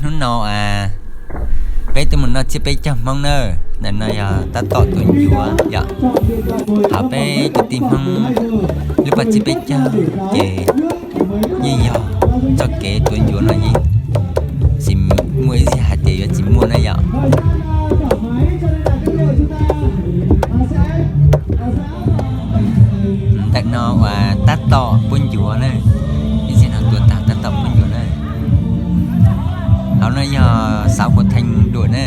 Hnub no peb tuaj mus noj tsiab peb caug Hmoob na. Ntawm no yog tab tom tuav ncuav yom. Hos peb cov tij Hmoob lub paj tsiab peb caug ces yeej yog txoj kev tuav ncuav no yeej tsis muaj ib txhia hais tias yuav tsis muaj na yom. Ntawm no uas tab tom puab ncuav na, ib txhia no tuav tag tab tom puab ncuav na. Hauv no yog xav khuav theej duam na,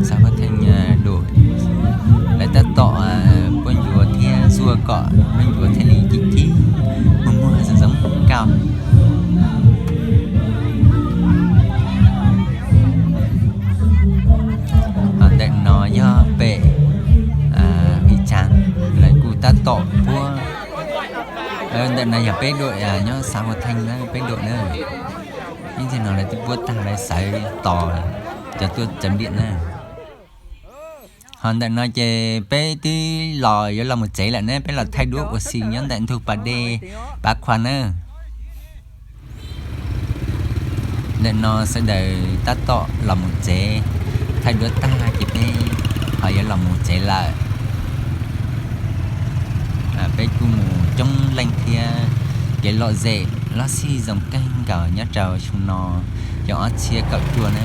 xav khuav theej duam. Lawv tab tom puab ncuav thiab xuaj kom lub ncuav thiaj li ci ci, muag muag zoo zoo nkauj. Hos ntawm no yog pem ib tsav, lawv kuj tab tom puab. Ntawm no yog peb duam nyob xav khuav theej na, peb duam na. Ib txhia no lawv twb puab tag lawv xawv tos cov tuaj tsaws npiam na. Hos ntawm no ces peb twb los yuav los mus tsev lawm ne, peb los thaij duab ua si nyob ntawm ntug pas dej Pav Khua na. Ntawm no sawv daws tab tom los mus tsev, thaij duab tag ces peb ho yuav los mus tsev lawm. Peb kuj mus coob leej thiab, kev lom zem los xij zoo kawg nkaus nyob rau xyoo no xyoo ob txhiab kaum cuaj na.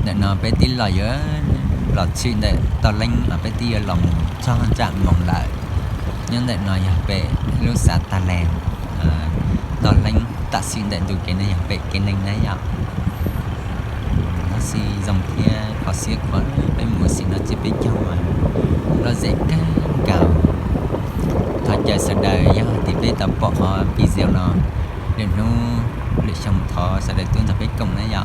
Ntawm no peb twb los yuav los txhim ntawm Toj Leeb, peb twb yuav los mus txog ntsam moos lawm. Nyob ntawm no yog pem lub xav Tag Lees, Toj Leeb tam sim ntawm ntug kev no yog pem kev neeg na yom. Los xij zoo thiab kho siab khuav peb mus ua si noj tsiab peb caug, lom zem kawg nkaus. Thov caw sawv daws yog hais tias peb tau pom qhov video no, lwm hnub lwm xyoo thov sawv daws tuaj nrog peb koom na yom.